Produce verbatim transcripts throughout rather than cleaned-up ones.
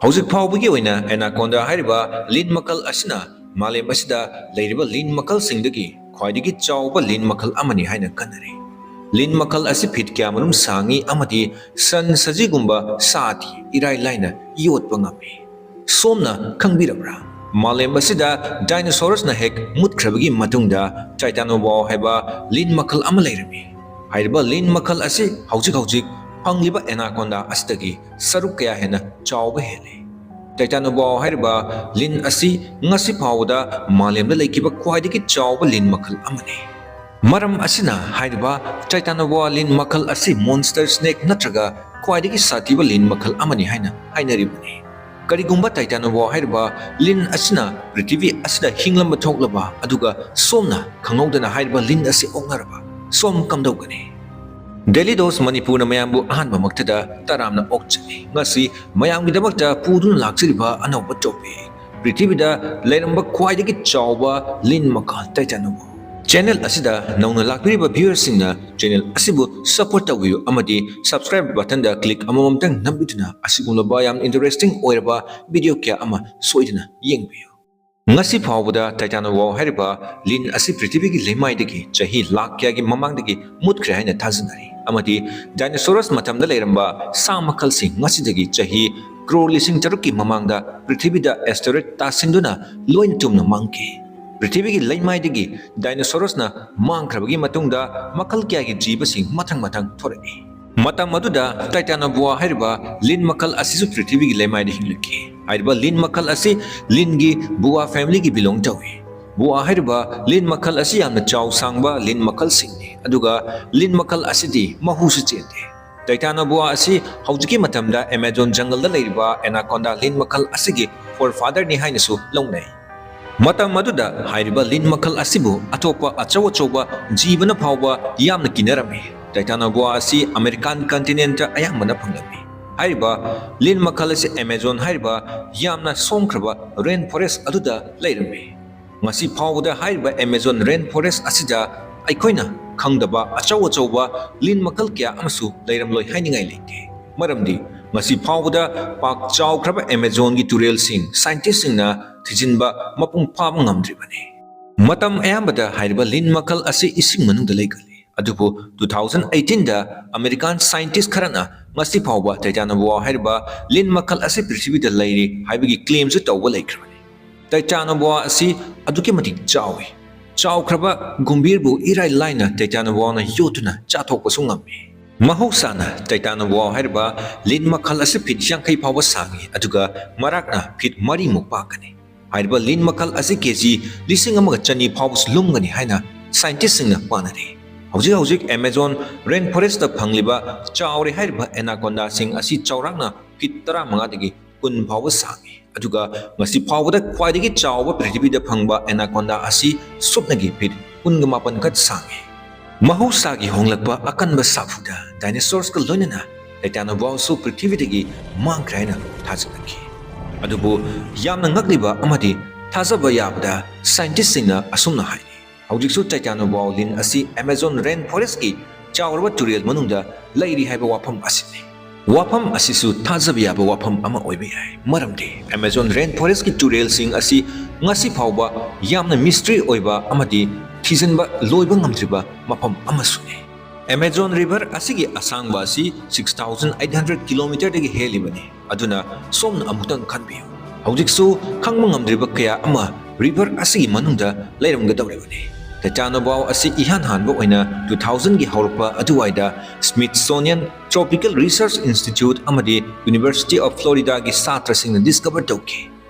ꯍꯧꯖꯤꯛ ꯐꯥꯎꯕꯒꯤ ꯑꯣꯏꯅ anaconda ꯍꯥꯏꯔꯤꯕ ꯂꯤꯟ ꯃꯈꯜ ꯑꯁꯤꯅ ꯃꯥꯂꯦꯝ ꯑꯁꯤꯗ ꯂꯩꯔꯤꯕ ꯂꯤꯟ ꯃꯈꯜꯁꯤꯡꯗꯒꯤ ꯈ꯭ꯋꯥꯏꯗꯒꯤ ꯆꯥꯎꯕ ꯂꯤꯟ ꯃꯈꯜ ꯑꯃꯅꯤ ꯍꯥꯏꯅ ꯈꯟꯅꯔꯤ꯫ ꯂꯤꯟ ꯃꯈꯜ ꯑꯁꯤ ꯐꯤꯠ ꯀꯌꯥꯃꯔꯨꯝ ꯁꯥꯡꯉꯤ ꯑꯃꯗꯤ ꯁꯟ ꯁꯖꯤꯒꯨꯝꯕ ꯁꯥꯗꯤ ꯏꯔꯥꯏ ꯂꯥꯏꯅ ꯌꯣꯠꯄ ꯉꯝꯃꯤ꯫ ꯁꯣꯝꯅ ꯈꯪꯕꯤꯔꯕ꯭ꯔꯥ? ꯃꯥꯂꯦꯝ ꯑꯁꯤꯗ dinosaurusꯅ ꯍꯦꯛ ꯃꯨꯠꯈ꯭ꯔꯕꯒꯤ ꯃꯇꯨꯡꯗ titanoboa ꯍꯥꯏꯕ ꯂꯤꯟ ꯃꯈꯜ ꯑꯃ ꯂꯩꯔꯝꯃꯤ꯫ ꯍꯥꯏꯔꯤꯕ ꯂꯤꯟ ꯃꯈꯜ ꯑꯁꯤ ꯍꯧꯖꯤꯛ ꯍꯧꯖꯤꯛ ꯐꯪꯂꯤꯕ anaconda ꯑꯁꯤꯗꯒꯤ ꯁꯔꯨꯛ ꯀꯌꯥ ꯍꯦꯟꯅ ꯆꯥꯎꯕ ꯍꯦꯜꯂꯤ꯫ Titanoboa ꯍꯥꯏꯔꯤꯕ ꯂꯤꯟ ꯑꯁꯤ ꯉꯁꯤ ꯐꯥꯎꯕꯗ ꯃꯥꯂꯦꯝꯗ ꯂꯩꯈꯤꯕ ꯈ꯭ꯋꯥꯏꯗꯒꯤ ꯆꯥꯎꯕ ꯂꯤꯟ ꯃꯈꯜ ꯑꯃꯅꯤ꯫ ꯃꯔꯝ ꯑꯁꯤꯅ ꯍꯥꯏꯔꯤꯕ titanoboa ꯂꯤꯟ ꯃꯈꯜ ꯑꯁꯤ monster snake ꯅꯠꯇ꯭ꯔꯒ ꯈ꯭ꯋꯥꯏꯗꯒꯤ ꯁꯥꯊꯤꯕ ꯂꯤꯟ ꯃꯈꯜ ꯑꯃꯅꯤ ꯍꯥꯏꯅ ꯍꯥꯏꯅꯔꯤꯕꯅꯤ꯫ ꯀꯔꯤꯒꯨꯝꯕ titanoboa ꯍꯥꯏꯔꯤꯕ ꯂꯤꯟ ꯑꯁꯤꯅ ꯄ꯭ꯔꯤꯊꯤꯕꯤ ꯑꯁꯤꯗ ꯍꯤꯡꯂꯝꯕ ꯊꯣꯛꯂꯕ ꯑꯗꯨꯒ ꯁꯣꯝꯅ ꯈꯪꯍꯧꯗꯅ ꯍꯥꯏꯔꯤꯕ ꯂꯤꯟ ꯑꯁꯤ ꯑꯣꯛꯅꯔꯕ, ꯁꯣꯝ ꯀꯝꯗꯧꯒꯅꯤ? Daily Dose ꯃꯅꯤꯄꯨꯔꯅ ꯃꯌꯥꯝꯕꯨ ꯑꯍꯥꯟꯕꯃꯛꯇꯗ ꯇꯔꯥꯝꯅ ꯑꯣꯛꯆꯔꯤ꯫ ꯉꯁꯤ ꯃꯌꯥꯝꯒꯤꯗꯃꯛꯇ ꯄꯨꯗꯨꯅ ꯂꯥꯛꯆꯔꯤꯕ ꯑꯅꯧꯕ topic, ꯄ꯭ꯔꯤꯊꯤꯕꯤꯗ ꯂꯩꯔꯝꯕ ꯈ꯭ꯋꯥꯏꯗꯒꯤ ꯆꯥꯎꯕ ꯂꯤꯟ ꯃꯈꯜ titanoboa꯫ Channel ꯑꯁꯤꯗ ꯅꯧꯅ ꯂꯥꯛꯄꯤꯔꯤꯕ viewerꯁꯤꯡꯅ channel ꯑꯁꯤꯕꯨ support ꯇꯧꯕꯤꯌꯨ ꯑꯃꯗꯤ subscribe buttonꯗ click ꯑꯃꯃꯝꯇꯪ ꯅꯝꯕꯤꯗꯨꯅ ꯑꯁꯤꯒꯨꯝꯂꯕ ꯌꯥꯝ interesting ꯑꯣꯏꯔꯕ video ꯀꯌꯥ ꯑꯃ ꯁꯣꯏꯗꯅ ꯌꯦꯡꯕꯤꯌꯨ꯫ ꯉꯁꯤ ꯐꯥꯎꯕꯗ titanoboa ꯍꯥꯏꯔꯤꯕ ꯂꯤꯟ ꯑꯁꯤ ꯄ꯭ꯔꯤꯊꯤꯕꯤꯒꯤ ꯂꯩꯃꯥꯏꯗꯒꯤ ꯆꯍꯤ ꯂꯥꯈ ꯀꯌꯥꯒꯤ ꯃꯃꯥꯡꯗꯒꯤ ꯃꯨꯠꯈ꯭ꯔꯦ ꯍꯥꯏꯅ ꯊꯥꯖꯅꯔꯤ, ꯑꯃꯗꯤ dinosaurus ꯃꯇꯝꯗ ꯂꯩꯔꯝꯕ ꯁꯥ ꯃꯈꯜꯁꯤꯡ ꯉꯁꯤꯗꯒꯤ ꯆꯍꯤ crore ꯂꯤꯁꯤꯡ ꯇꯔꯨꯛꯀꯤ ꯃꯃꯥꯡꯗ ꯄ꯭ꯔꯤꯊꯤꯕꯤꯗ asteroid ꯇꯥꯁꯤꯟꯗꯨꯅ ꯂꯣꯏꯅ ꯇꯨꯝꯅ ꯃꯥꯡꯈꯤ꯫ ꯄ꯭ꯔꯤꯊꯤꯕꯤꯒꯤ ꯂꯩꯃꯥꯏꯗꯒꯤ dinosaurusꯅ ꯃꯥꯡꯈ꯭ꯔꯕꯒꯤ ꯃꯇꯨꯡꯗ ꯃꯈꯜ ꯀꯌꯥꯒꯤ ꯖꯤꯕꯁꯤꯡ ꯃꯊꯪ ꯃꯊꯪ ꯊꯣꯔꯛꯏ꯫ ꯃꯇꯝ ꯑꯗꯨꯗ titanoboa ꯍꯥꯏꯔꯤꯕ ꯂꯤꯟ ꯃꯈꯜ ꯑꯁꯤꯁꯨ ꯄ꯭ꯔꯤꯊꯤꯕꯤꯒꯤ ꯂꯩꯃꯥꯏꯗ ꯍꯤꯡꯂꯛꯈꯤ꯫ ꯍꯥꯏꯔꯤꯕ ꯂꯤꯟ ꯃꯈꯜ ꯑꯁꯤ ꯂꯤꯟꯒꯤ boa familyꯒꯤ belong ꯇꯧꯏ꯫ Boa ꯍꯥꯏꯔꯤꯕ ꯂꯤꯟ ꯃꯈꯜ ꯑꯁꯤ ꯌꯥꯝꯅ ꯆꯥꯎ ꯁꯥꯡꯕ ꯂꯤꯟ ꯃꯈꯜꯁꯤꯡꯅꯤ, ꯑꯗꯨꯒ ꯂꯤꯟ ꯃꯈꯜ ꯑꯁꯤꯗꯤ ꯃꯍꯨꯁꯨ ꯆꯦꯟꯗꯦ꯫ Titanoboa ꯑꯁꯤ ꯍꯧꯖꯤꯛꯀꯤ ꯃꯇꯝꯗ Amazon ꯖꯪꯒꯜꯗ ꯂꯩꯔꯤꯕ anaconda ꯂꯤꯟ ꯃꯈꯜ ꯑꯁꯤꯒꯤ forefatherꯅꯤ ꯍꯥꯏꯅꯁꯨ ꯂꯧꯅꯩ꯫ ꯃꯇꯝ ꯑꯗꯨꯗ ꯍꯥꯏꯔꯤꯕ ꯂꯤꯟ ꯃꯈꯜ ꯑꯁꯤꯕꯨ ꯑꯇꯣꯞꯄ ꯑꯆꯧ ꯑꯆꯧꯕ ꯖꯤꯕꯅ ꯐꯥꯎꯕ ꯌꯥꯝꯅ ꯀꯤꯅꯔꯝꯃꯤ꯫ Titanoboa ꯑꯁꯤ American continentꯇ ꯑꯌꯥꯝꯕꯅ ꯐꯪꯂꯝꯃꯤ꯫ ꯍꯥꯏꯔꯤꯕ ꯂꯤꯟ ꯃꯈꯜ ꯑꯁꯤ Amazon ꯍꯥꯏꯔꯤꯕ ꯌꯥꯝꯅ ꯁꯣꯡꯈ꯭ꯔꯕ rain forest ꯑꯗꯨꯗ ꯂꯩꯔꯝꯃꯤ꯫ ꯉꯁꯤ ꯐꯥꯎꯕꯗ ꯍꯥꯏꯔꯤꯕ Amazon rain forest ꯑꯁꯤꯗ ꯑꯩꯈꯣꯏꯅ ꯈꯪꯗꯕ ꯑꯆꯧ ꯑꯆꯧꯕ ꯂꯤꯟ ꯃꯈꯜ ꯀꯌꯥ ꯑꯃꯁꯨ ꯂꯩꯔꯝꯂꯣꯏ ꯍꯥꯏꯅꯤꯡꯉꯥꯏ ꯂꯩꯇꯦ꯫ ꯃꯔꯝꯗꯤ ꯉꯁꯤ ꯐꯥꯎꯕꯗ ꯄꯥꯛ ꯆꯥꯎꯈ꯭ꯔꯕ ꯑꯦꯃꯥꯖꯣꯟꯒꯤ ꯇꯨꯔꯦꯜꯁꯤꯡ ꯁꯥꯏꯟꯇꯤꯁꯁꯤꯡꯅ ꯊꯤꯖꯤꯟꯕ ꯃꯄꯨꯡ ꯐꯥꯕ ꯉꯝꯗ꯭ꯔꯤꯕꯅꯤ꯫ ꯃꯇꯝ ꯑꯌꯥꯝꯕꯗ ꯍꯥꯏꯔꯤꯕ ꯂꯤꯟ ꯃꯈꯜ ꯑꯁꯤ ꯏꯁꯤꯡ ꯃꯅꯨꯡꯗ ꯂꯩꯒꯜꯂꯤ꯫ ꯑꯗꯨꯕꯨ two thousand eighteenꯗ ꯑꯃꯦꯔꯤꯀꯥꯟ ꯁꯥꯏꯟꯇꯤꯁ ꯈꯔꯅ ꯉꯁꯤ ꯐꯥꯎꯕ ꯇꯩꯇꯥꯅꯣꯕꯥꯎ ꯍꯥꯏꯔꯤꯕ ꯂꯤꯟ ꯃꯈꯜ ꯑꯁꯤ ꯄ꯭ꯔꯤꯊꯤꯕꯤꯗ ꯂꯩꯔꯤ ꯍꯥꯏꯕꯒꯤ ꯀ꯭ꯂꯦꯝꯁꯨ ꯇꯧꯕ ꯂꯩꯈ꯭ꯔꯕꯅꯤ꯫ ꯇꯩꯇꯥꯅꯣꯕꯥꯎ ꯑꯁꯤ ꯑꯗꯨꯛꯀꯤ ꯃꯇꯤꯛ ꯆꯥꯎꯏ꯫ ꯆꯥꯎꯈ꯭ꯔꯕ ꯒꯨꯝꯕꯤꯔꯕꯨ ꯏꯔꯥꯏ ꯂꯥꯏꯅ ꯇꯩꯇꯥꯅꯣꯕꯥꯎꯅ ꯌꯣꯠꯇꯨꯅ ꯆꯥꯊꯣꯛꯄꯁꯨ ꯉꯝꯃꯤ꯫ ꯃꯍꯧꯁꯥꯅ ꯇꯩꯇꯥꯅꯣꯕꯥꯎ ꯍꯥꯏꯔꯤꯕ ꯂꯤꯟ ꯃꯈꯜ ꯑꯁꯤ ꯐꯤꯠ ꯌꯥꯡꯈꯩ ꯐꯥꯎꯕ ꯁꯥꯡꯏ, ꯑꯗꯨꯒ ꯃꯔꯥꯛꯅ ꯐꯤꯠ ꯃꯔꯤꯃꯨꯛ ꯄꯥꯛꯀꯅꯤ꯫ ꯍꯥꯏꯔꯤꯕ ꯂꯤꯟ ꯃꯈꯜ ꯑꯁꯤ ꯀꯦꯖꯤ ꯂꯤꯁꯤꯡ ꯑꯃꯒ ꯆꯅꯤ ꯐꯥꯎꯕꯁꯨ ꯂꯨꯝꯒꯅꯤ ꯍꯥꯏꯅ ꯁꯥꯏꯟꯇꯤꯁꯁꯤꯡꯅ ꯄꯥꯅꯔꯤ꯫ ꯍꯧꯖꯤꯛ ꯍꯧꯖꯤꯛ ꯑꯦꯃꯥꯖꯣꯟ ꯔꯦꯟ ꯐꯣꯔꯦꯁꯇ ꯐꯪꯂꯤꯕ ꯆꯥꯎꯔꯦ ꯍꯥꯏꯔꯤꯕ ꯑꯦꯅꯥꯀꯣꯟꯗꯥꯁꯤꯡ ꯑꯁꯤ ꯆꯥꯎꯔꯥꯛꯅ ꯐꯤꯠ ꯇꯔꯥꯃꯉꯥꯗꯒꯤ ꯀꯨꯟ ꯐꯥꯎꯕ ꯁꯥꯡꯏ, ꯑꯗꯨꯒ ꯉꯁꯤ ꯐꯥꯎꯕꯗ ꯈ꯭ꯋꯥꯏꯗꯒꯤ ꯆꯥꯎꯕ ꯄ꯭ꯔꯤꯊꯤꯕꯤꯗ ꯐꯪꯕ ꯑꯦꯅꯥꯀꯣꯟꯗꯥ ꯑꯁꯤ ꯁꯨꯞꯅꯒꯤ ꯐꯤꯠ ꯀꯨꯟꯒ ꯃꯥꯄꯟ ꯈꯛ ꯁꯥꯡꯏ꯫ ꯃꯍꯧꯁꯥꯒꯤ ꯍꯣꯡꯂꯛꯄ ꯑꯀꯟꯕ ꯁꯥꯐꯨꯗ ꯗꯥꯏꯅꯣꯁꯣꯔꯁꯀ ꯂꯣꯏꯅꯅ ꯇꯩꯇꯥꯅꯣꯕꯥꯎꯁꯨ ꯄ꯭ꯔꯤꯊꯤꯕꯤꯗꯒꯤ ꯃꯥꯡꯈ꯭ꯔꯦ ꯍꯥꯏꯅ ꯊꯥꯖꯅꯈꯤ꯫ ꯑꯗꯨꯕꯨ ꯌꯥꯝꯅ ꯉꯛꯂꯤꯕ ꯑꯃꯗꯤ ꯊꯥꯖꯕ ꯌꯥꯕꯗ ꯁꯥꯏꯟꯇꯤꯁꯁꯤꯡꯅ ꯑꯁꯨꯝꯅ ꯍꯥꯏꯔꯤ, ꯍꯧꯖꯤꯛꯁꯨ ꯇꯩꯇꯥꯅꯣꯕꯥꯎ ꯂꯤꯟ ꯑꯁꯤ ꯑꯦꯃꯥꯖꯣꯟ ꯔꯦꯟ ꯐꯣꯔꯦꯁꯀꯤ ꯆꯥꯎꯔꯕ ꯇꯨꯔꯦꯜ ꯃꯅꯨꯡꯗ ꯂꯩꯔꯤ ꯍꯥꯏꯕ ꯋꯥꯐꯝ ꯑꯁꯤꯅꯤ꯫ ꯋꯥꯐꯝ ꯑꯁꯤꯁꯨ ꯊꯥꯖꯕ ꯌꯥꯕ ꯋꯥꯐꯝ ꯑꯃ ꯑꯣꯏꯕ ꯌꯥꯏ, ꯃꯔꯝꯗꯤ ꯑꯦꯃꯥꯖꯣꯟ ꯔꯦꯟ ꯐꯣꯔꯦꯁꯀꯤ ꯇꯨꯔꯦꯜꯁꯤꯡ ꯑꯁꯤ ꯉꯁꯤ ꯐꯥꯎꯕ ꯌꯥꯝꯅ ꯃꯤꯁꯇ꯭ꯔꯤ ꯑꯣꯏꯕ ꯑꯃꯗꯤ ꯊꯤꯖꯤꯟꯕ ꯂꯣꯏꯕ ꯉꯝꯗ꯭ꯔꯤꯕ ꯃꯐꯝ ꯑꯃꯁꯨꯅꯤ꯫ ꯑꯦꯃꯥꯖꯣꯟ ꯔꯤꯚꯔ ꯑꯁꯤꯒꯤ ꯑꯁꯥꯡꯕ ꯑꯁꯤ six thousand eight hundred kilometerꯗꯒꯤ ꯍꯦꯜꯂꯤꯕꯅꯤ꯫ ꯑꯗꯨꯅ ꯁꯣꯝꯅ ꯑꯃꯨꯛꯇꯪ ꯈꯟꯕꯤꯌꯨ, ꯍꯧꯖꯤꯛꯁꯨ ꯈꯪꯕ ꯉꯝꯗ꯭ꯔꯤꯕ ꯀꯌꯥ ꯑꯃ ꯔꯤꯚꯔ ꯑꯁꯤꯒꯤ ꯃꯅꯨꯡꯗ ꯂꯩꯔꯝꯒꯗꯧꯔꯤꯕꯅꯤ꯫ ꯇꯩꯇꯥꯅꯣꯕꯥꯎ ꯑꯁꯤ ꯏꯍꯥꯟ ꯍꯥꯟꯕ ꯑꯣꯏꯅ two thousandꯒꯤ ꯍꯧꯔꯛꯄ ꯑꯗꯨꯋꯥꯏꯗ Smithsonian Tropical Research Institute ꯑꯃꯗꯤ University of Floridaꯒꯤ ꯁꯥꯇ꯭ꯔꯁꯤꯡꯅ ꯗꯤꯁꯀꯚꯔ ꯇꯧꯈꯤ꯫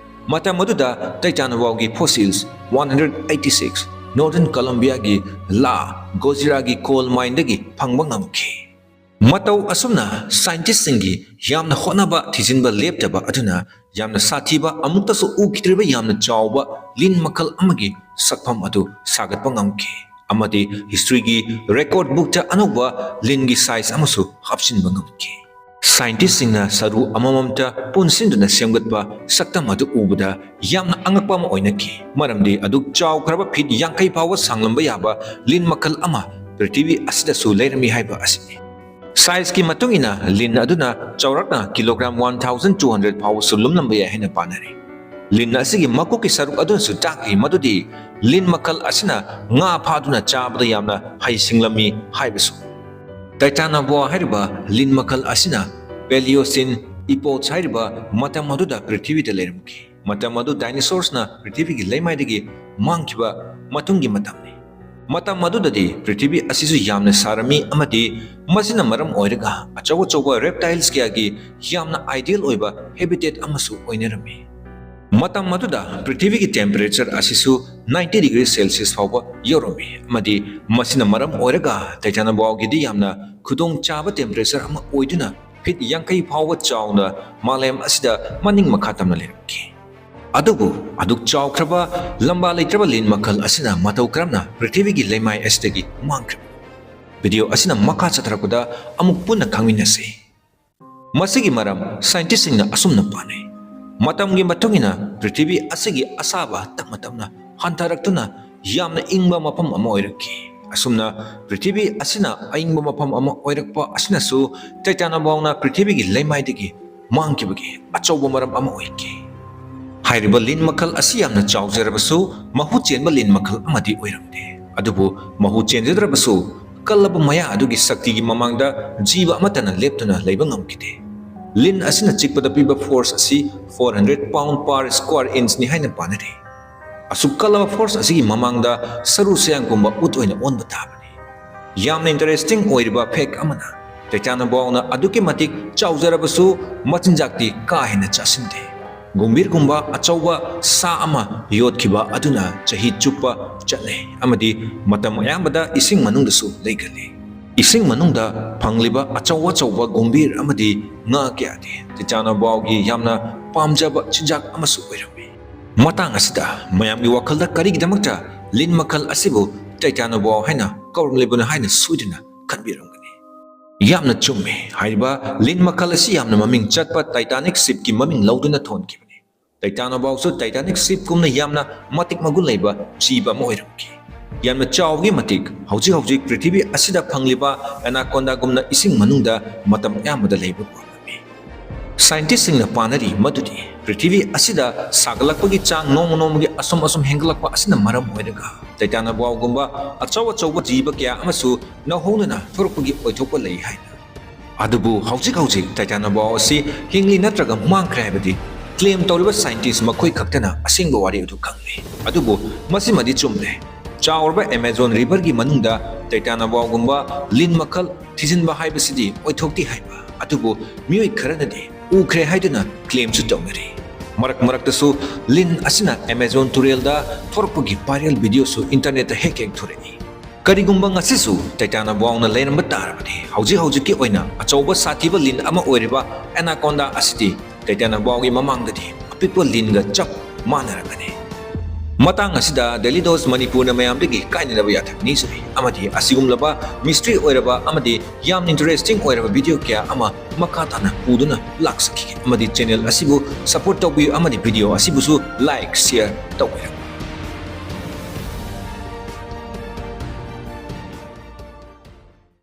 ꯃꯇꯝ ꯑꯗꯨꯗ ꯇꯩꯇꯥꯅꯣꯕꯥꯎꯒꯤ fossils one hundred eighty six Northern Columbiaꯒꯤ La Gozeraꯒꯤ coal mineꯗꯒꯤ ꯐꯪꯕ ꯉꯝꯈꯤ꯫ ꯃꯇꯧ ꯑꯁꯨꯝꯅ ꯁꯥꯏꯟꯇꯤꯁꯁꯤꯡꯒꯤ ꯌꯥꯝꯅ ꯍꯣꯠꯅꯕ ꯊꯤꯖꯤꯟꯕ ꯂꯦꯞꯇꯕ ꯑꯗꯨꯅ ꯌꯥꯝꯅ ꯁꯥꯊꯤꯕ, ꯑꯃꯨꯛꯇꯁꯨ ꯎꯈꯤꯗ꯭ꯔꯤꯕ ꯌꯥꯝꯅ ꯆꯥꯎꯕ ꯂꯤꯟ ꯃꯈꯜ ꯑꯃꯒꯤ ꯁꯛꯐꯝ ꯑꯗꯨ ꯁꯥꯒꯠꯄ ꯉꯝꯈꯤ ꯑꯃꯗꯤ historyꯒꯤ record bookꯇ ꯑꯅꯧꯕ ꯂꯤꯟꯒꯤ size ꯑꯃꯁꯨ ꯍꯥꯞꯆꯤꯟꯕ ꯉꯝꯈꯤ꯫ ꯁꯥꯏꯟꯇꯤꯁꯁꯤꯡꯅ ꯁꯔꯨ ꯑꯃꯃꯝꯇ ꯄꯨꯟꯁꯤꯟꯗꯨꯅ ꯁꯦꯝꯒꯠꯄ ꯁꯛꯇꯝ ꯑꯗꯨ ꯎꯕꯗ ꯌꯥꯝꯅ ꯑꯉꯛꯄ ꯑꯃ ꯑꯣꯏꯅꯈꯤ, ꯃꯔꯝꯗꯤ ꯑꯗꯨꯛ ꯆꯥꯎꯈ꯭ꯔꯕ ꯐꯤꯠ ꯌꯥꯡꯈꯩ ꯐꯥꯎꯕ ꯁꯥꯡꯂꯝꯕ ꯌꯥꯕ ꯂꯤꯟ ꯃꯈꯜ ꯑꯃ ꯄ꯭ꯔꯤꯊꯤꯕꯤ ꯑꯁꯤꯗꯁꯨ ꯂꯩꯔꯝꯃꯤ ꯍꯥꯏꯕ ꯑꯁꯤꯅꯤ꯫ Size ꯀꯤ ꯃꯇꯨꯡ ꯏꯟꯅ ꯂꯤꯟ ꯑꯗꯨꯅ ꯆꯥꯎꯔꯥꯛꯅ kilogram one thousand two hundred ꯐꯥꯎꯕꯁꯨ ꯂꯨꯝꯂꯝꯕ ꯌꯥꯏ ꯍꯥꯏꯅ ꯄꯥꯅꯔꯤ꯫ ꯂꯤꯟ ꯑꯁꯤꯒꯤ ꯃꯀꯣꯛꯀꯤ ꯁꯔꯨꯛ ꯑꯗꯨꯅꯁꯨ ꯇꯥꯛꯂꯤ ꯃꯗꯨꯗꯤ ꯂꯤꯟ ꯃꯈꯜ ꯑꯁꯤꯅ ꯉꯥ ꯐꯥꯗꯨꯅ ꯆꯥꯕꯗ ꯌꯥꯝꯅ ꯍꯩꯁꯤꯡꯂꯝꯃꯤ ꯍꯥꯏꯕꯁꯨ꯫ Titanoboa ꯍꯥꯏꯔꯤꯕ ꯂꯤꯟ ꯃꯈꯜ ꯑꯁꯤꯅ Paleocene epoch ꯍꯥꯏꯔꯤꯕ ꯃꯇꯝ ꯑꯗꯨꯗ ꯄ꯭ꯔꯤꯊꯤꯕꯤꯗ ꯂꯩꯔꯝꯈꯤ꯫ ꯃꯇꯝ ꯑꯗꯨ dinosaurs ꯅ ꯄ꯭ꯔꯤꯊꯤꯕꯤꯒꯤ ꯂꯩꯃꯥꯏꯗꯒꯤ ꯃꯥꯡꯈꯤꯕ ꯃꯇꯨꯡꯒꯤ ꯃꯇꯝꯅꯤ꯫ ꯃꯇꯝ ꯑꯗꯨꯗꯗꯤ ꯄ꯭ꯔꯤꯊꯤꯕꯤ ꯑꯁꯤꯁꯨ ꯌꯥꯝꯅ ꯁꯥꯔꯝꯃꯤ ꯑꯃꯗꯤ ꯃꯁꯤꯅ ꯃꯔꯝ ꯑꯣꯏꯔꯒ ꯑꯆꯧ ꯑꯆꯧꯕ reptiles ꯀꯌꯥꯒꯤ ꯌꯥꯝꯅ ideal ꯑꯣꯏꯕ habitat ꯑꯃꯁꯨ ꯑꯣꯏꯅꯔꯝꯃꯤ꯫ ꯃꯇꯝ ꯑꯗꯨꯗ ꯄ꯭ꯔꯤꯊꯤꯕꯤꯒꯤ temperature ꯑꯁꯤꯁꯨ ninety degree Celsius ꯐꯥꯎꯕ ꯌꯧꯔꯝꯃꯤ ꯑꯃꯗꯤ ꯃꯁꯤꯅ ꯃꯔꯝ ꯑꯣꯏꯔꯒ Titanoboa ꯒꯤꯗꯤ ꯌꯥꯝꯅ ꯈꯨꯗꯣꯡ ꯆꯥꯕ temperature ꯑꯃ ꯑꯣꯏꯗꯨꯅ feet ꯌꯥꯡꯈꯩ ꯐꯥꯎꯕ ꯆꯥꯎꯅ ꯃꯥꯂꯦꯝ ꯑꯁꯤꯗ ꯃꯅꯤꯡ ꯃꯈꯥ ꯇꯝꯅ ꯂꯩꯔꯝꯈꯤ꯫ ꯑꯗꯨꯕꯨ ꯑꯗꯨꯛ ꯆꯥꯎꯈ꯭ꯔꯕ ꯂꯝꯕꯥ ꯂꯩꯇ꯭ꯔꯕ ꯂꯤꯟ ꯃꯈꯜ ꯑꯁꯤꯅ ꯃꯇꯧ ꯀꯔꯝꯅ ꯄ꯭ꯔꯤꯊꯤꯕꯤꯒꯤ ꯂꯩꯃꯥꯏ ꯑꯁꯤꯗꯒꯤ ꯃꯥꯡꯈ꯭ꯔꯤꯕꯅꯣ? Video ꯑꯁꯤꯅ ꯃꯈꯥ ꯆꯠꯊꯔꯛꯄꯗ ꯑꯃꯨꯛ ꯄꯨꯟꯅ ꯈꯪꯃꯤꯟꯅꯁꯤ꯫ ꯃꯁꯤꯒꯤ ꯃꯔꯝ scientist ꯁꯤꯡꯅ ꯑꯁꯨꯝꯅ ꯄꯥꯅꯩ꯫ ꯃꯇꯝꯒꯤ ꯃꯇꯨꯡ ꯏꯟꯅ ꯄ꯭ꯔꯤꯊꯤꯕꯤ ꯑꯁꯤꯒꯤ ꯑꯁꯥꯕ ꯇꯞꯅ ꯇꯞꯅ ꯍꯟꯊꯔꯛꯇꯨꯅ ꯌꯥꯝꯅ ꯏꯪꯕ ꯃꯐꯝ ꯑꯃ ꯑꯣꯏꯔꯛꯈꯤ꯫ ꯑꯁꯨꯝꯅ ꯄ꯭ꯔꯤꯊꯤꯕꯤ ꯑꯁꯤꯅ ꯑꯏꯪꯕ ꯃꯐꯝ ꯑꯃ ꯑꯣꯏꯔꯛꯄ ꯑꯁꯤꯅꯁꯨ Titanoboa ꯅ ꯄ꯭ꯔꯤꯊꯤꯕꯤꯒꯤ ꯂꯩꯃꯥꯏꯗꯒꯤ ꯃꯥꯡꯈꯤꯕꯒꯤ ꯑꯆꯧꯕ ꯃꯔꯝ ꯑꯃ ꯑꯣꯏꯈꯤ꯫ ꯍꯥꯏꯔꯤꯕ ꯂꯤꯟ ꯃꯈꯜ ꯑꯁꯤ ꯌꯥꯝꯅ ꯆꯥꯎꯖꯔꯕꯁꯨ ꯃꯍꯨ ꯆꯦꯟꯕ ꯂꯤꯟ ꯃꯈꯜ ꯑꯃꯗꯤ ꯑꯣꯏꯔꯝꯗꯦ꯫ ꯑꯗꯨꯕꯨ ꯃꯍꯨ ꯆꯦꯟꯖꯗ꯭ꯔꯕꯁꯨ ꯀꯜꯂꯕ ꯃꯌꯥ ꯑꯗꯨꯒꯤ ꯁꯛꯇꯤꯒꯤ ꯃꯃꯥꯡꯗ ꯖꯤꯕ ꯑꯃꯠꯇꯅ ꯂꯦꯞꯇꯨꯅ ꯂꯩꯕ ꯉꯝꯈꯤꯗꯦ꯫ ꯂꯤꯟ ꯑꯁꯤꯅ ꯆꯤꯛꯄꯗ ꯄꯤꯕ force ꯑꯁꯤ four hundred pound per square inch ꯅꯤ ꯍꯥꯏꯅ ꯄꯥꯅꯔꯤ꯫ ꯑꯁꯨꯛ ꯀꯜꯂꯕ force ꯑꯁꯤꯒꯤ ꯃꯃꯥꯡꯗ ꯁꯔꯨ ꯁꯌꯥꯡ ꯄꯨꯝꯕ ꯎꯠ ꯑꯣꯏꯅ ꯑꯣꯟꯕ ꯇꯥꯕꯅꯤ꯫ ꯌꯥꯝꯅ interesting ꯑꯣꯏꯔꯤꯕ fact ꯑꯃꯅ, Titanoboa ꯅ ꯑꯗꯨꯛꯀꯤ ꯃꯇꯤꯛ ꯆꯥꯎꯖꯔꯕꯁꯨ ꯃꯆꯤꯟꯖꯥꯛꯇꯤ ꯀꯥ ꯍꯦꯟꯅ ꯆꯥꯁꯤꯟꯗꯦ꯫ ꯒꯨꯝꯚꯤꯔꯒꯨꯝꯕ ꯑꯆꯧꯕ ꯁꯥ ꯑꯃ ꯌꯣꯠꯈꯤꯕ ꯑꯗꯨꯅ ꯆꯍꯤ ꯆꯨꯞꯄ ꯆꯠꯂꯦ ꯑꯃꯗꯤ ꯃꯇꯝ ꯑꯌꯥꯝꯕꯗ ꯏꯁꯤꯡ ꯃꯅꯨꯡꯗꯁꯨ ꯂꯩꯒꯜꯂꯤ꯫ ꯏꯁꯤꯡ ꯃꯅꯨꯡꯗ ꯐꯪꯂꯤꯕ ꯑꯆꯧ ꯑꯆꯧꯕ ꯒꯨꯝꯚꯤꯔ ꯑꯃꯗꯤ ꯉꯥ ꯀꯌꯥꯗꯤ Titanoboa ꯒꯤ ꯌꯥꯝꯅ ꯄꯥꯝꯖꯕ ꯆꯤꯟꯖꯥꯛ ꯑꯃꯁꯨ ꯑꯣꯏꯔꯝꯃꯤ꯫ ꯃꯇꯥꯡ ꯑꯁꯤꯗ ꯃꯌꯥꯝꯒꯤ ꯋꯥꯈꯜꯗ ꯀꯔꯤꯒꯤꯗꯃꯛꯇ ꯂꯤꯟ ꯃꯈꯜ ꯑꯁꯤꯕꯨ Titanoboa ꯍꯥꯏꯅ ꯀꯧꯔꯝꯂꯤꯕꯅꯣ ꯍꯥꯏꯅ ꯁꯣꯏꯗꯅ ꯈꯟꯕꯤꯔꯝꯒꯅꯤ꯫ ꯌꯥꯝꯅ ꯆꯨꯝꯃꯤ꯫ ꯍꯥꯏꯔꯤꯕ ꯂꯤꯟ ꯃꯈꯜ ꯑꯁꯤ ꯌꯥꯝꯅ ꯃꯃꯤꯡ ꯆꯠꯄ Titanic ship ꯀꯤ ꯃꯃꯤꯡ ꯂꯧꯗꯨꯅ ꯊꯣꯟꯈꯤꯕꯅꯤ꯫ Titanoboa ꯁꯨ Titanic ship ꯀꯨꯝꯅ ꯌꯥꯝꯅ ꯃꯇꯤꯛ ꯃꯒꯨꯟ ꯂꯩꯕ ꯖꯤꯕ ꯑꯃ ꯑꯣꯏꯔꯝꯈꯤ꯫ ꯌꯥꯝꯅ ꯆꯥꯎꯕꯒꯤ ꯃꯇꯤꯛ ꯍꯧꯖꯤꯛ ꯍꯧꯖꯤꯛ ꯄ꯭ꯔꯤꯊꯤꯕꯤ ꯑꯁꯤꯗ ꯐꯪꯂꯤꯕ anacondaꯒꯨꯝꯅ ꯏꯁꯤꯡ ꯃꯅꯨꯡꯗ ꯃꯇꯝ ꯑꯌꯥꯝꯕꯗ ꯂꯩꯕ ꯄꯥꯝꯂꯝꯃꯤ꯫ Scientistꯁꯤꯡꯅ ꯄꯥꯅꯔꯤ ꯃꯗꯨꯗꯤ ꯄ꯭ꯔꯤꯊꯤꯕꯤ ꯑꯁꯤꯗ ꯁꯥꯒꯠꯂꯛꯄꯒꯤ ꯆꯥꯡ ꯅꯣꯡꯃ ꯅꯣꯡꯃꯒꯤ ꯑꯁꯨꯝ ꯑꯁꯨꯝ ꯍꯦꯟꯒꯠꯂꯛꯄ ꯑꯁꯤꯅ ꯃꯔꯝ ꯑꯣꯏꯔꯒ titanoboaꯒꯨꯝꯕ ꯑꯆꯧ ꯑꯆꯧꯕ ꯖꯤꯕ ꯀꯌꯥ ꯑꯃꯁꯨ ꯅꯧꯍꯧꯅꯅ ꯊꯣꯔꯛꯄꯒꯤ ꯑꯣꯏꯊꯣꯛꯄ ꯂꯩ ꯍꯥꯏꯅ꯫ ꯑꯗꯨꯕꯨ ꯍꯧꯖꯤꯛ ꯍꯧꯖꯤꯛ titanoboa ꯑꯁꯤ ꯍꯤꯡꯂꯤ ꯅꯠꯇ꯭ꯔꯒ ꯃꯥꯡꯈ꯭ꯔꯦ ꯍꯥꯏꯕꯗꯤ claim ꯇꯧꯔꯤꯕ scientist ꯃꯈꯣꯏ ꯈꯛꯇꯅ ꯑꯁꯦꯡꯕ ꯋꯥꯔꯤ ꯑꯗꯨ ꯈꯪꯂꯤ꯫ ꯑꯗꯨꯕꯨ ꯃꯁꯤꯃꯗꯤ ꯆꯨꯝꯂꯦ, ꯆꯥꯎꯔꯕ Amazon riverꯒꯤ ꯃꯅꯨꯡꯗ titanoboaꯒꯨꯝꯕ ꯂꯤꯟ ꯃꯈꯜ ꯊꯤꯖꯤꯟꯕ ꯍꯥꯏꯕꯁꯤꯗꯤ ꯑꯣꯏꯊꯣꯛꯇꯦ ꯍꯥꯏꯕ꯫ ꯑꯗꯨꯕꯨ ꯃꯤꯑꯣꯏ ꯈꯔꯅꯗꯤ ꯎꯈ꯭ꯔꯦ ꯍꯥꯏꯗꯨꯅ claimꯁꯨ ꯇꯧꯅꯔꯤ꯫ ꯃꯔꯛ ꯃꯔꯛꯇꯁꯨ ꯂꯤꯟ ꯑꯁꯤꯅ Amazon ꯇꯨꯔꯦꯜꯗ ꯊꯣꯔꯛꯄꯒꯤ viral videoꯁꯨ internetꯇ ꯍꯦꯛ ꯍꯦꯛ ꯊꯣꯔꯛꯏ꯫ ꯀꯔꯤꯒꯨꯝꯕ ꯉꯁꯤꯁꯨ titanoboaꯅ ꯂꯩꯔꯝꯕ ꯇꯥꯔꯕꯗꯤ, ꯍꯧꯖꯤꯛ ꯍꯧꯖꯤꯛꯀꯤ ꯑꯣꯏꯅ ꯑꯆꯧꯕ ꯁꯥꯊꯤꯕ ꯂꯤꯟ ꯑꯃ ꯑꯣꯏꯔꯤꯕ anaconda ꯑꯁꯤꯗꯤ titanoboaꯒꯤ ꯃꯃꯥꯡꯗꯗꯤ ꯑꯄꯤꯛꯄ ꯂꯤꯟꯒ ꯆꯞ ꯃꯥꯟꯅꯔꯝꯒꯅꯤ꯫ ꯃꯇꯥꯡ ꯑꯁꯤꯗ Daily Dose ꯃꯅꯤꯄꯨꯔꯅ ꯃꯌꯥꯝꯗꯒꯤ ꯀꯥꯏꯅꯗꯕ ꯌꯥꯊꯪ ꯅꯤꯖꯔꯤ, ꯑꯃꯗꯤ ꯑꯁꯤꯒꯨꯝꯂꯕ mystery ꯑꯣꯏꯔꯕ ꯑꯃꯗꯤ ꯌꯥꯝꯅ interesting ꯑꯣꯏꯔꯕ video ꯀꯌꯥ ꯑꯃ ꯃꯈꯥ ꯇꯥꯅ ꯄꯨꯗꯨꯅ ꯂꯥꯛꯆꯈꯤꯒꯦ, ꯑꯃꯗꯤ channel ꯑꯁꯤꯕꯨ support ꯇꯧꯕꯤꯌꯨ ꯑꯃꯗꯤ video ꯑꯁꯤꯕꯨꯁꯨ like, share ꯇꯧꯕꯤꯔꯛꯎ꯫